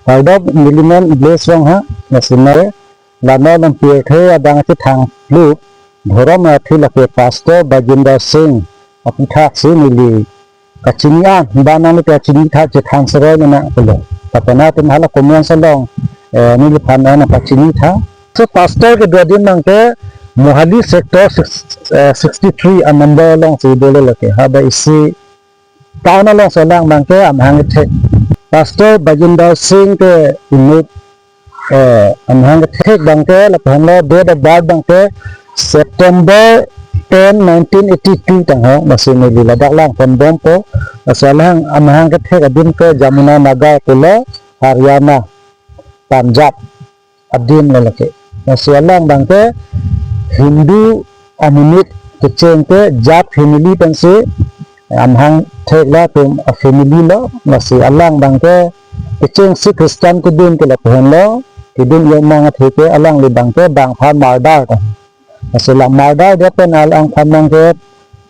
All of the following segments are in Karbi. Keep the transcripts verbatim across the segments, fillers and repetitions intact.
Kardom neli men Blaze Ronghang, lasi nai lano lampir the adang chethang lup, dhorom athi lake Pastor Bajinder Singh aputhak si neli kachini an, ba nang neli kachini tha chethang seroi nang pulo. Kapena tin hala comments along, eh, neliphan nang pachini tha. So pastor kedo adim abangke Mohali sector six, eh, sixty-three a number along si dolo lake. Haba isi town along si alang abangke amahang kethek. Pastor Bajinder Singh ke inut, eh, amahang kethek abangke lapulo, date of birth abangke September ten, nineteen eighty-two tangho, lasi neli ladak lang ponbompo. Lasi alang amahang kethek adim ke Jamuna Nagar pulo, Haryana, Punjab adim lo lake. Lasi alang abangke Hindu amonit kecheng ke Jat family pensi amahang thek, latum a family lo. Lasi alang abangke kechengsi Christian kedun ke lapu henlo, kedun yomang athe ke alangli abangke bangphan murder ta. Lasi la murder det pen alangphan abangke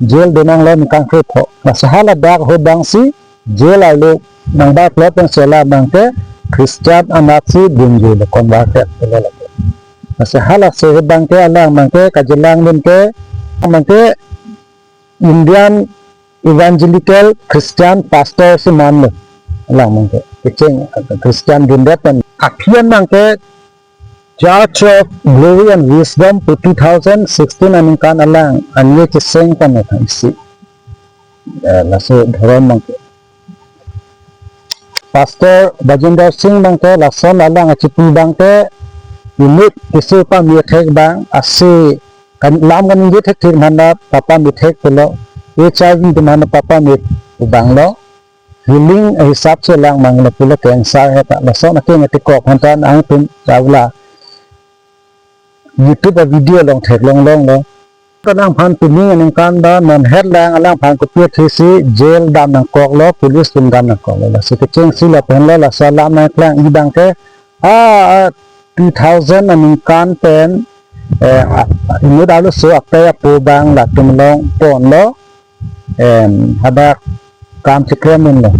jail donanglo ningkan krepho. Lasi haladak ahut abangsi jail arlo nangbar plot pen si alang abangke Christian anatsi dunjui lo, converted lo lake. Lasi halaso ahut abangke alang abangke kachelang dun ke abangke Indian Evangelical Christian Pastor si manlo. Alang abangke kecheng Christian dundet pen, aphi an abangke Church of Glory and Wisdom pu two thousand sixteen aningkan alang anie cheseng pon isi. Eh, laso dhorom abangke. Pastor Bajinder Singh abangke lason alang achipi abangke inut keso pame thek abang asi kan lam kaningje thekthek manda papame thek pulo, H I V manda papame abang lo, healing hisap si alang abang lo pulo, cancer heta, lason akeng atikok aphan ta nangtum chavla YouTube a video along theklong longlo. Alangphan pining aningkan ba non het lang alangphan kopi athesi jail dam nangkoklo, police atum dam nangkoklo. Lasi kechengsi lapu henlo, laso alam nangklang abangke, ah, ah, two thousand aningkan pen, eh, ah, inut arloso ape apo abang latum along ponlo, em, hadak kam cheklem unlo.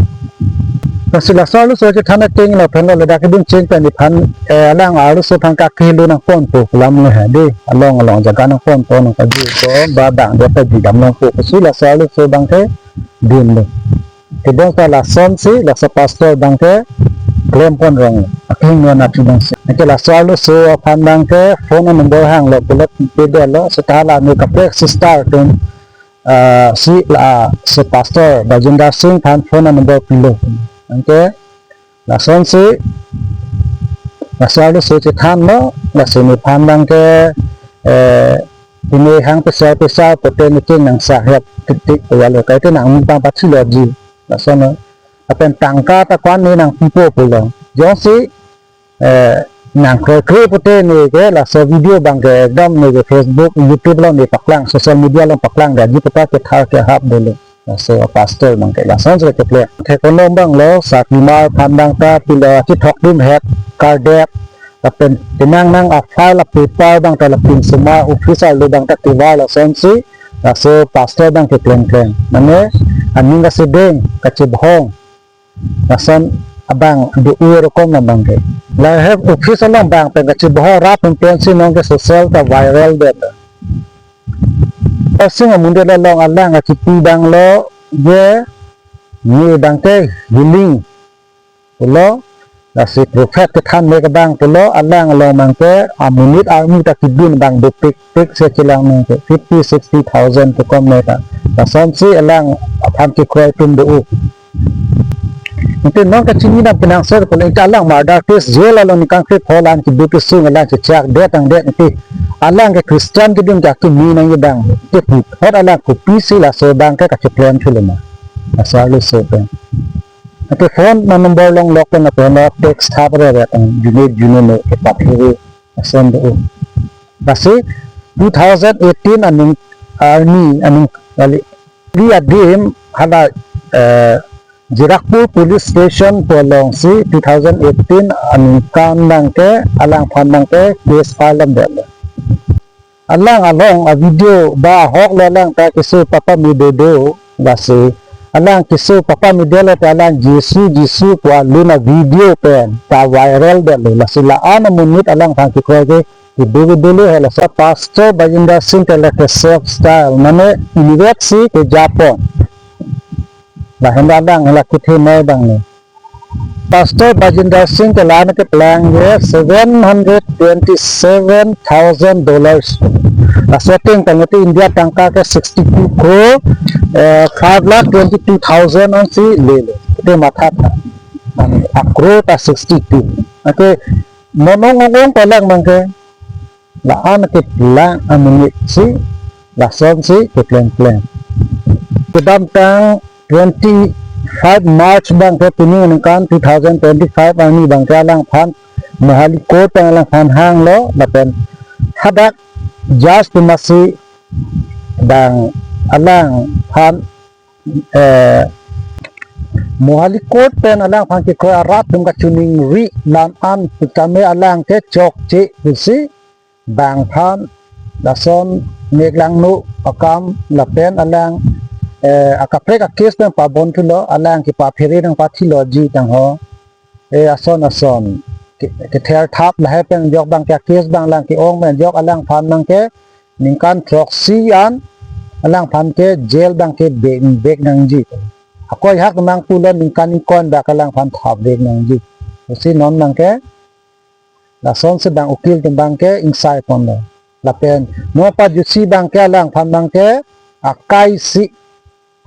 Lasi laso arloso chethan ateng lapen lo ladak kedun cheng pen iphan, eh, alang arloso aphan kake lo nangponpo pu alam lo ha de, along along jaga nangponpo nangkajupo, ba bang dia ta jidam nangpo pusi laso arloso abangke dunlo. Kebon ta lasonsi laso pastor abangke klem pon rong, akehingno anat abangsi. Anke laso arloso aphan abangke phone number hanglo pulo, pedetlo, seta la ne kaprek sister atum, ah, si la, ah, si Pastor Bajinder Singh aphan phone number pilo. Anke lasonsi laso arloso chethanlo, lasi nephan abangke, eh, pine hang pesar pesar pote neke nangsakhap tik tik pulo, kaite nang mung pang pathilo ji. Lason lapen tangka ta ko-an ne nangpipo pulo. Jongsi, eh, nangkroikre pote neke laso video abangke ekdom neke Facebook, YouTube along ne paklang, social media along paklang, gaji puta kethar kehap dolo. Laso pastor abangke lasonsi keklem. Thekonom abang lo, sarpimar aphan abang ta pilo, kethok adim het kardep, lapen penang nang a-file a-paper abang ta lapen sumar office arlo abang ta kevar, lasonsi laso pastor abangke klem klem. Mane aning kasedeng, kachebohong, lason abang do-o rokom abangke. Lahei office along abang pen kachebohong rap pen pensi nonke social ta viral det. Asing amundet along alang achipi abang lo, ye, ne abangke healing pulo, lasi prophet kethan mek abang pulo, alang along abangke amonit armu ta kedun abang dopik pik si chelang nangke fifty, sixty thousand pu kom meta. Lasonsi alang aphan kekroi atum do-o. Anke non kachini dam kenangsot pulo, anke alang murder case jail along ningkan krepho an kedo kesung alang chechak det tang det anke. Alang ke Christian kedun ke akimi nangji abang. Anke puthot alang kopisi laso abangke kacheklem thulo ma. Laso arloso pen. Anke phone number longlok pen lapen text thap rere tang june june no kepathu ason do. Lasi two thousand eighteen aning arni aning kali. Di adim hala, eh, Jirikpur Police Station pu alongsi two thousand eighteen aningkan abangke alangphan abangke case file lam det. Alang along a-video ba ahok lo alang ta keso papame dodo, lasi alang keso papa midel te alang Jisu Jisu pu alun a-video pen ta viral detlo. Lasi la-an amonit alangphan kekroi ke kedo kedo lo he. Laso Pastor Bajinder Singh ke lake self style, mane inivek si kejapon. Lahen alang la kethe noi abang ne. Pastor Bajinder Singh ke la-an keplang ke seven hundred twenty-seven thousand dollars. Laso ateng tangte India tangka ke sixty-two crore, eh, five lakh twenty-two thousand ansi lele. Te matha tha. Mane a-crore ta sixty-two. Ake monong ongong palang abang ke. La-an keplang amonit si lasonsi kepleng pleng. Kedamtang twenty-five March abang ke, pini aningkan two thousand twenty-five arni abang ke alangphan Mohali Court pen alangphan hanglo, lapen hadak judge atum si abang alangphan, eh, Mohali Court pen alangphan kekroi arat atum kachiningri alam an pu tame alang ke chokche pusi abangphan lason mek langno akam lapen alang, eh, akaprek a-case pen pabon thulo, alang kepaphere nangpathilo ji tangho. Eh, ason ason ke, kether thap lahai pen jok abang ke a-case abang alang ke-ong pen jok alangphan abang ke ningkan throksi an alangphan ke jail abang ke bek bek nangji. Ako ihak abang pulo ningkan ingkoi bak alangphan thap bek nangji. Pusi non abang ke lasonsi abang ukil atum abang ke ingsai ponlo. Lapen non pajutsi abang ke alangphan abang ke akai si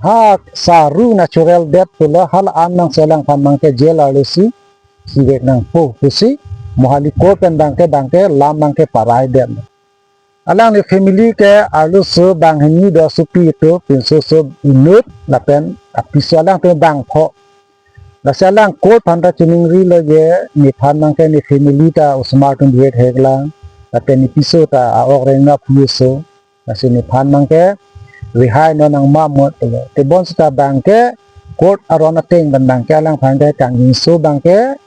ha saru natural death pulo, hala an nangsi alangphan abang ke jail arlo si sivek nangpo pusi Mohali Court pen abang ke abang ke lam abang ke parai detlo. Alangli family ke arloso banghini do, asopi atum, pinso aso inut lapen apiso, alangtum bangpho. Lasi alang court aphan ta chiningrilo je, nephan abang ke ne family ta osomar atum bihek hek lang, lapen nepiso ta a-ok rengno aphu aso. Lasi nephan abang ke rihai non nangmamot pulo. Tebon seta abang ke court aron ateng pen abang ke alangphan ke kangjinso abang ke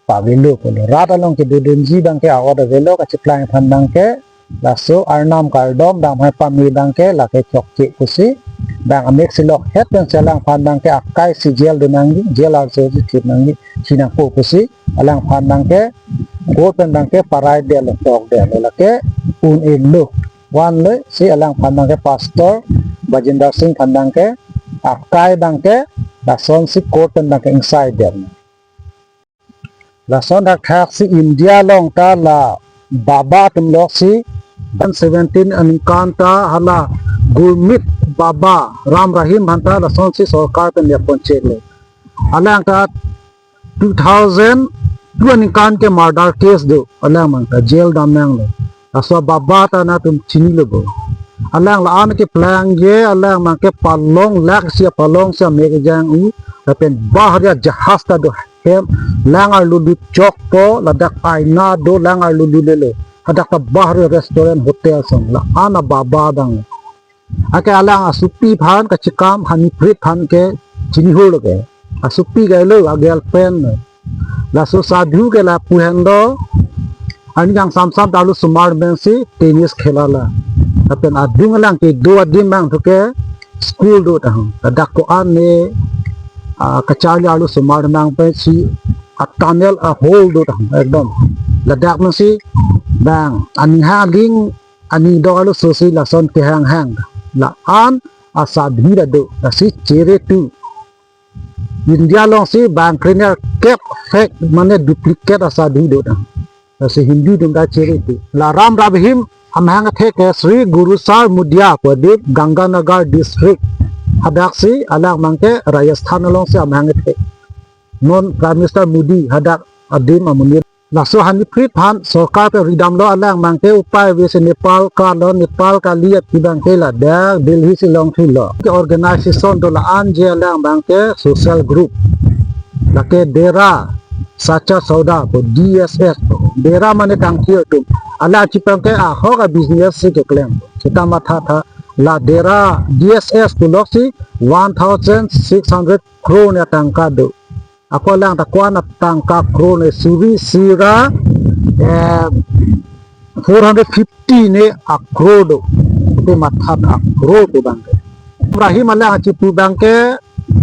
pavelo pulo. Rat along kedodunji abang ke a-ot avelo, kachiplang aphan abang ke laso arnam kardom abang aphan pame abang ke lake chokche pusi abang amek si lokhet pensi alangphan abang ke akai si jail do nangji, jail arloso si thip nangji, thi nangpo pusi alangphan abang ke court pen abang ke parai detlo, tok detlo, lake un-e lo. Vanlo si alangphan abang ke Pastor Bajinder Singh aphan abang ke akai abang ke lasonsi court pen abang ke ingsai detlo. Lason thakthak si India along ta la Baba atum lok si, one seventeen aningkan ta hala Gurmeet Baba Ram Rahim aphan ta lasonsi sorkar pen yapon cheklo. Alang ta two thousand two aningkan ke murder case do, alang abang ta jail dam nanglo. Laso Baba ta nangtum chinilo bo. Alang la-an keplang je, alang abang ke palong lak si palong si amek jang u, lapen bahar a-jahaz ta do hem, lang arlo lut chokpo, ladak aina do, lang arlo lut lelo. Hadak ta bahar a-restaurant hotel song, la-an a-Baba abang. Ake alang asopi aphan kachikam Honeypreet aphan ke chinihurlo ke. Asopi ke lo, a-girlfriend lo. Laso sadhu ke lapu henlo, arni kangsam sam ta arlosomar pen si tennis khelala. Lapen adung alang kedo adim abang thu ke school do tahang. Ladak ko-an ne, ah, kacharli arlosomar abang pensi a-tunnel a-hole do tahang ekdom. Ladak pensi abang aning hang aling aning dok arloso si lason kehang hang. La-an asadhi ta do, lasi chere tu. India along si bang krenerkep fake mane duplicate asadhi do ta. Lasi Hindu atum ta chere tu. La Ram Rahim amahang athek ke Sri Gurusar Mudia pu adim, Ganganagar district. Hadak si alang abang ke Rajasthan along si amahang athek. Non Prime Minister Modi hadak adim amonit. Laso Honeypreet aphan sorkar pen ridamlo, alang abang ke upai ave si Nepal kalo, Nepal kali aphi abang ke ladak Delhi si longthilo. Ke organization do, la-an je alang abang ke social group. Lake Dera Sacha Sauda pu, D S S pu. Dera mane kangthir atum. Alang chipang ke ahok a-business si keklem. Seta matha tha, la Dera D S S pu lok si one thousand six hundred crore ne tangka do. Ako alang ta ko-an atangka crore ne suri sira, eh, four hundred fifty ne a-crore do. Te matha tha, a-crore do abang ke. Rahim alang achipu abangke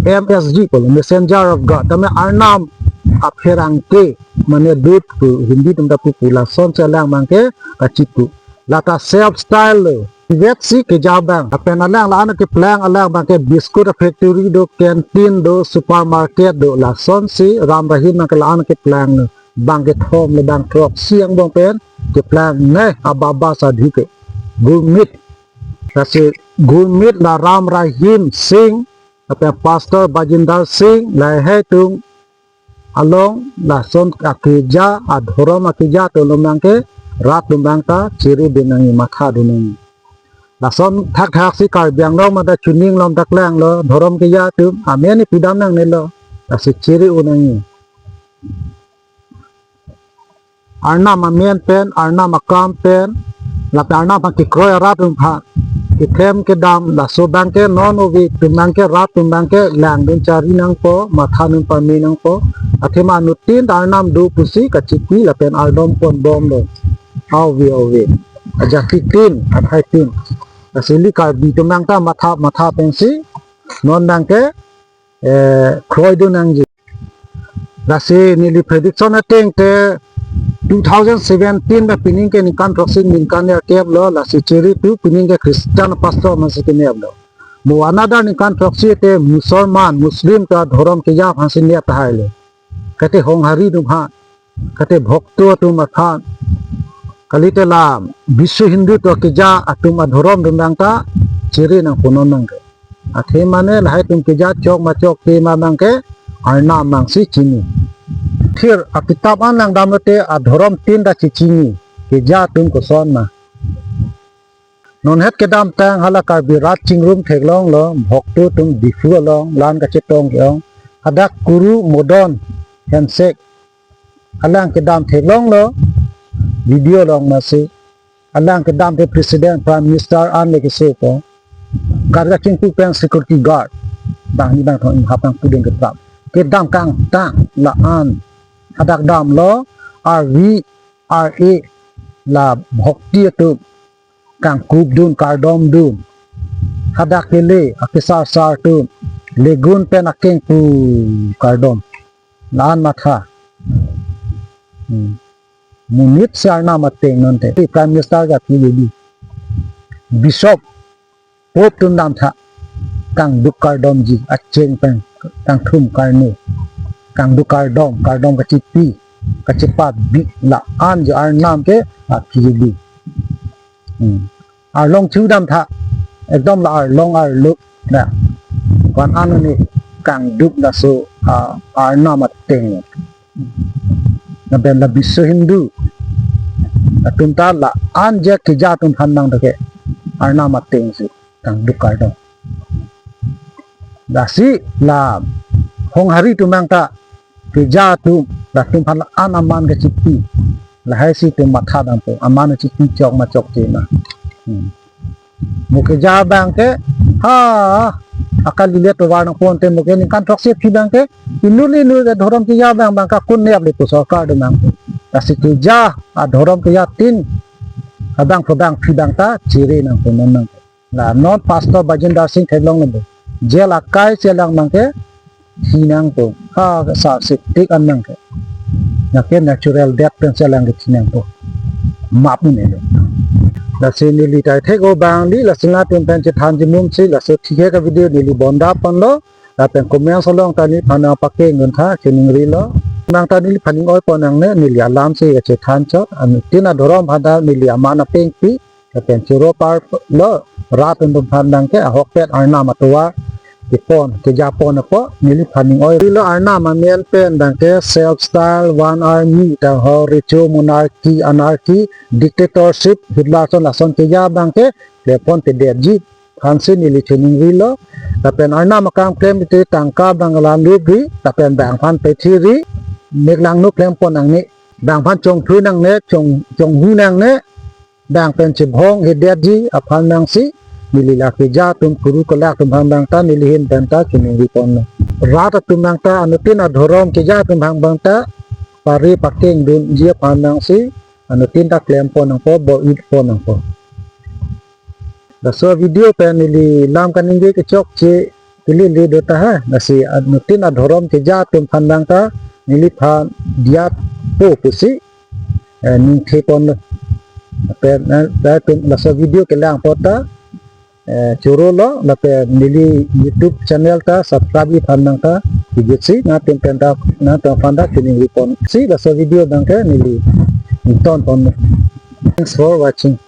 M S G pulo, Messenger of God. Tame Arnam apherangke, mane dut pu Hindi atum ta pupu, lasonsi alang abangke kachipu. Lata self style lo. Ivet si keja abang. Lapen alang la-an keplang alang abangke biscuit factory do, canteen do, supermarket do, lasonsi Ram Rahim abangke la-an keplang lo. Bang kethom le bang throksi angbong pen keplang ne ababa sadhu ke. Gurmit. Lasi Gurmit la Ram Rahim Singh, lapen Pastor Bajinder Singh, lahai atum along lason akeja, adhorom akeja atum abangke rat atum abangta chere dun nangji, matha dun nangji. Lason thakthak si Karbi Anglong mate chuning lom ta klanglo, dhorom keja atum amen ni pudam nangnelo, lasi chere un nangji. Arnam amen pen, Arnam akam pen, lapen Arnam aphan kekroi arat atum aphan keklem kedam, laso abangke non ove atum abangke, rat atum abangke langdun chari nangpo, matha dun pame nangpo. Athema anuttin ta Arnam do pusi kachipi lapen ardom ponbomlo. Ave ave. Ajak tin, athai tin. Lasi ili Karbi atum abangta matha matha pensi non abangke, eh, kroidun nangji. Lasi neli prediction ateng te two thousand seventeen pen pining ke ningkan throksi ningkan nerkep lo, lasi chere tu pining ke Christian pastor amatsi kenep lo. Mo another ningkan throksi te Musalman, Muslim ta dhorom keja aphansi nep tahai lo. Kate honghari atum aphan, kate bhokto atum aphan, kalite la Biswa Hindu to keja atum adhorom atum abangta chere nangpo non abangke. Athema ne lahai atum keja chok ma chokche ma abangke Arnam abangsi chini. Thir akitap an langdam lote adhorom tin ta chechini, keja atum koson ma. Non het kedamtang hala Karbi rat chingrum theklonglo, bhokto atum Diphu along, la-an kachetong ke-ong. Hadak Kuru Modon Hensek alang kedam theklonglo, video along amatsi. Alang kedam te President, Prime Minister an le keso ko. Karga chingpu pen security guard. Bang ni bang thong hap nang pudun ke prap. Kedam kangtang la-an. Hadak damlo, R V, R A, la bhokti atum kangkup dun, kardom dun. Hadak kele, akesar sar atum, legun pen akeng pu kardom. La-an matha. Hmm. Monit si Arnam ateng non te. Prime Minister ke aphi jadi. Bishop, Pope atum damtha. Kangduk kardomji, acheng pen, kangthum karne. Kangduk kardom, kardom kachipi, kachipat bi, la-an je Arnam ke aphi jadi. Hmm. Arlong chu damtha. Ekdom la arlong arlo. Na. Ko-an anu ni kangduk laso, ah, Arnam ateng. Lapen la Biswa Hindu atum ta la-an je keja atum aphan nang dake Arnam ateng si kangduk kardom. Lasi la honghari atum abangta keja atum, latum aphan la-an aman kachipi. Lahai si atum matha dampo, aman kachipi chok ma chokche ma. Hmm. Mo keja abangke, ha, akali le tovar nangpo te mo ke ningkan throksi aphi abangke, inut inut adhorom keja abang abangke kun nep le pu sorkar do nang. Lasi keja, adhorom keja tin abang pu abang aphi abangta chere nangpo non nang. La non Pastor Bajinder Singh theklonglo bo. Jail akai si alang abangke thi nangpo. Ha, sa septic an abangke. Lake natural death pensi alang ke thi nangpo. Map ni lo. Lasi neli tai thek-o abang li, lasi latum pen chethan chimum si, laso thik he ka video neli bonda ponlo. Lapen comments along ta neliphan nangpakeng duntha, chiningrilo. Nang ta neliphan ning-oi pon nangne, neli alam si kachethan chot. Anuttin adhorom aphan ta neli aman apeng pi. Lapen choro parlo, rat atum aphan abangke ahokpet Arnam atovar kepon, keja pon apo, neliphan ning-oirilo. Arnam amen pen abangke self style, one army, ta ho recho, monarchy, anarchy, dictatorship, Hitler ason lason keja abangke klemponpedetji aphansi neli chiningrilo. Lapen Arnam akam klem te tangka abang la lubri, lapen bang aphan pethiri, mek langno klempon nangne, bang aphan chongthui nangne, chong, chonghu nangne, bang pen chebhong hedetji aphan nangsi, neli la keja atum kuru kelak atum aphan abangta, neli ahin penta chiningri ponlo. Rat atum abangta, anuttin adhorom keja atum aphan abangta, pare pakeng dunji aphan nangsi, anuttin ta klem pon nangpo, bor-i pon nangpo. Laso video pen neli lam kaningje kechokche kelele do ta ha. Lasi anuttin adhorom keja atum aphan dang ta neliphan diya po pusi, eh, ningthe ponlo. Lapen, eh, latum laso video kelang apot ta, eh, choro lo, lapen neli YouTube channel ta subscribe aphan dang ta kejut si, nangtum pen ta, nangtum aphan ta chiningri ponsi laso video dang ke neli ington ponlo. Thanks for watching.